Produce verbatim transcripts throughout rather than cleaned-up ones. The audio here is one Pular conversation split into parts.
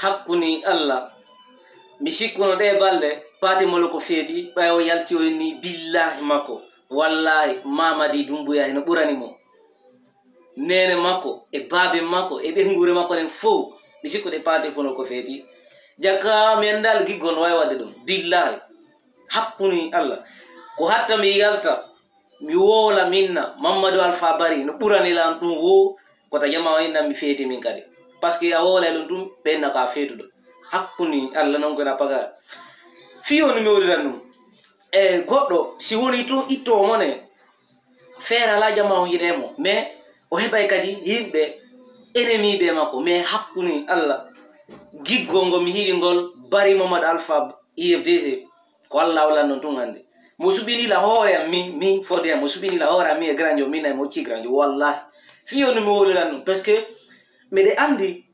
Hakkuni Alla, mi sikkuno ɗee balɗe, Paate Moloko feeti, ɓay o yalti o inni, billaahi makko, wallaahi, Mamadi Dumbuya hino ɓurani mo. Neene makko, e baaben makko, e ɓeynguure makko nden fow, mi sikku ɗe Paate Moloko feeti. Jaka mi anndaa giggol no waawi waɗde ɗum, billaahi. Hakkuni Alla, ko hatta mi yalta, mi woola minna, Mammadu Alfa Bari, no ɓurani lan ɗum wo, kota jama o innan mi feeti min kadi. Parce que a woolay ɗum tun, ɓe inna ko a feetuɗo. Hakkuni Alla non ko na paga. Fii on mi woliran ɗum. E goɗɗo, si woni tun itto o mone, feere alaa jama o yiɗe mo. Mais o heɓay kadi yimɓe ennemi ɓe makko. Mais hakkuni Alla, giggol ngol mi hiɗi ngol Bari Mammadu Alfa I F D C. Ko Alla o lannon tun hannde. Mo suɓini la hoore am min, min fodde am, mo suɓini la hoore am min e Granjo, min e mo ci Granjo, wallahi. Fii on mi woliran ɗum, parce que miɗe anndi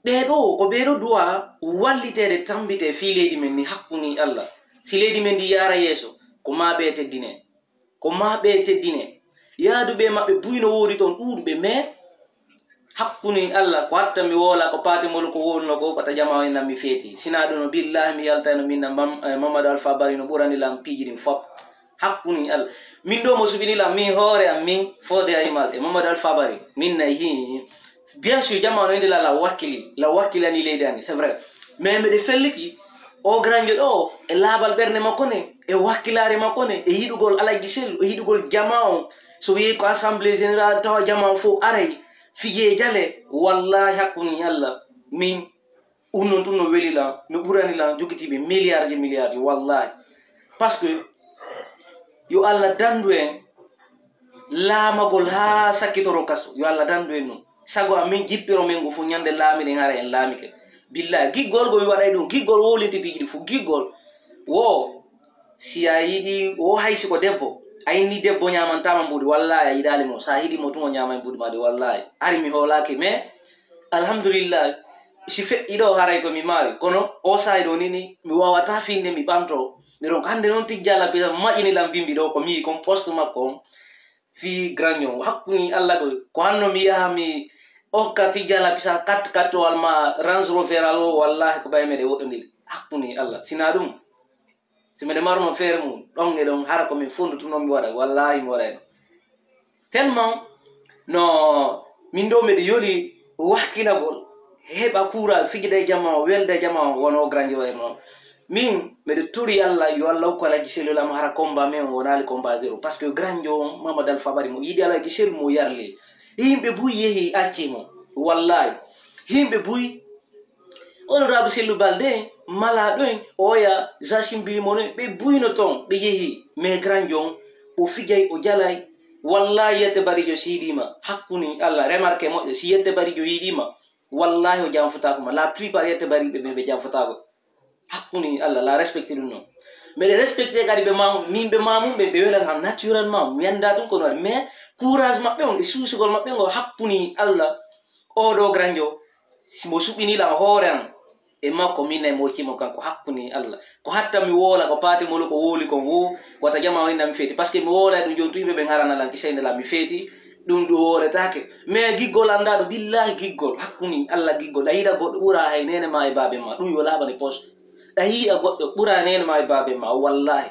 ɓee ɗoo, ko ɓee ɗoo duwa walliteede tambite fii leydi men ni hakkuni Alla. Si leydi men ndi yaara yeeso, ko maa ɓe teddine. Ko maa ɓe teddine. Yaaduɓe maɓɓe buy no woodi ton ɗuuɗuɓe, mais hakkuni Alla, ko hatta mi woola, ko Paate Molu ko wowluno ko, ko ta jama o innan mi feeti. Sinaa ɗum no, billahi, mi yaltayno min na Mam-, eh, Mamadou Alpha Bari no ɓurani lan piiji ɗin fop. Hakkuni Alla. Min ɗo mo suɓini lan, min hoore am, min fodde ay mal e Mamadou Alpha Bari. Min na hi. Bien sûr, jama no inde la, la wakkili, la wakkilani leydi ani, c'est vrai. Mais mbeɗe felliti, o Granjo ɗo, e laaɓal ɓernde makko ne, e wakkilaare makko ne, e yiɗugol Alaji Sellu, e yiɗugol jama on. So wi'i ko Assemblée Générale, tawa jama on fof aray, fijee jale, wallahi hakkuni Alla, min, ɗum non tun no weli lan, no ɓurani lan jogitiiɓe milliard ji, milliard ji, wallahi. Parce que yo Alla dandu en laamagol haa sakkitoro kaso, yo Alla dandu en non. Sago amin jippiro men ngu fof ñande laamiɗen hara en laamike. Billahi, giggol go mi waɗay ɗum, giggol wowlinte piiji ɗi fof, giggol. Wo, si a yiɗi, wo hay si ko debbo, a inni debbo ñamantaama mbuɗi, wallahi a yiɗaali mo, sa hiɗi mo tun o ñaamay mbuɗi ma ɗi, wallahi. Ari mi hoolaaki, mais alhamdulillah, si feƴƴi ɗo haray ko mi maayi, kono o saa'i ɗo nini, mi waawataa finde mi ɓanto. Mi ɗon hannde noon tijjala pisa maƴini lan bimbi ɗo ko mi kon poste makko on. Fii Granjo, hakkuni Alla ɗo, ko hanno mi yaha mi okka tijjala pisa kat katowal ma Range Rover al o, wallahi ko ɓay meɗe woɗɗondiri. Hakkuni Alla, sinaa ɗum, si meɗe maruno feere mum, ɗon e ɗon, hara ko min fondu tun non mi waɗa, wallahi mi waɗayno. Tellement no min ɗo meɗe yoli wakkilagol, heɓa kuura, fijida e jama o, welda e jama o, wono Granjo waɗi noon. Min, meɗe tori Alla, yo Alla hokku Alaji Sellu lam hara combat men on wonaali combat zéro. Parce que Granjo on, Mamadou Alpha Bari mo yiɗi Alaji Sellu mo yarli. Yimɓe buy yehi acci mo. Wallahi. Yimɓe buy, honorable Sellu Balde, malaaɗo en, oya, Zasim Bilimono, ɓe buy no ton, ɓe yehi. Mais Granjo on, o fijay, o jalay. Wallahi, yette Barijo si yiɗima. Hakkuni Alla, remarque moƴƴo, si yette Barijo yiɗima, wallahi o janfotaako ma. La plupart yette Bariɓe ɓe, ɓe janfotaako. Hakkuni Alla, la respecte ɗum non. Mbeɗe respecte kadi ɓe mamu, min ɓe mamum ɓe, ɓe welan ham naturellement. Mi annda tun kono waɗi. Mais courage maɓɓe on e suusugol maɓɓe ngo hakkuni Alla. O ɗo Granjo, si mo suɓini lan hoore am, e makko min nay mo cimo kanko hakkuni Alla. Ko hatta mi woola, ko Paate Molo ko wooli kon wo, ko ta jama o inna mi feeti. Parce que mi woola ɗum jon tu yimɓe ɓe ngarana lan, kisayde lan mi feeti. Ɗum ɗum wooletaake. Mais giggol anndaa ɗo, billahi giggol, hakkuni Alla giggol. A yiɗa goɗɗo ɓura hay neene ma e baaben ma. Ɗum yo laaɓane pos. A yiɗa goɗɗo ɓura neene ma e baaben ma, wallahi.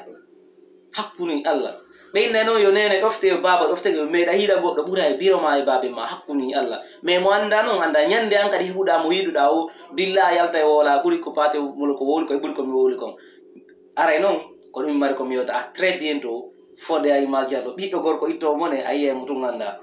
Hakkuni Alla. Ɓe inna noon yo neene ɗofte, yo baaba ɗofte, yo meeɗa yiɗa goɗɗo ɓura e biro ma e baaben ma. Hakkuni Alla. Mais mo anndaa noon, anndaa ñande an kadi heɓuɗaa mo yiɗuɗaa o, billahi yalta e woola, ɓuri ko Paate Molo ko wowli ko, e ɓuri ko mi wowli kon. Aray noon, ko ɗum mi mari ko mi yewta. À très bientôt. Fodde ay Mal Diallo. Ɓiɗɗo gorko itto mone, a yiyay mo tun anndaa.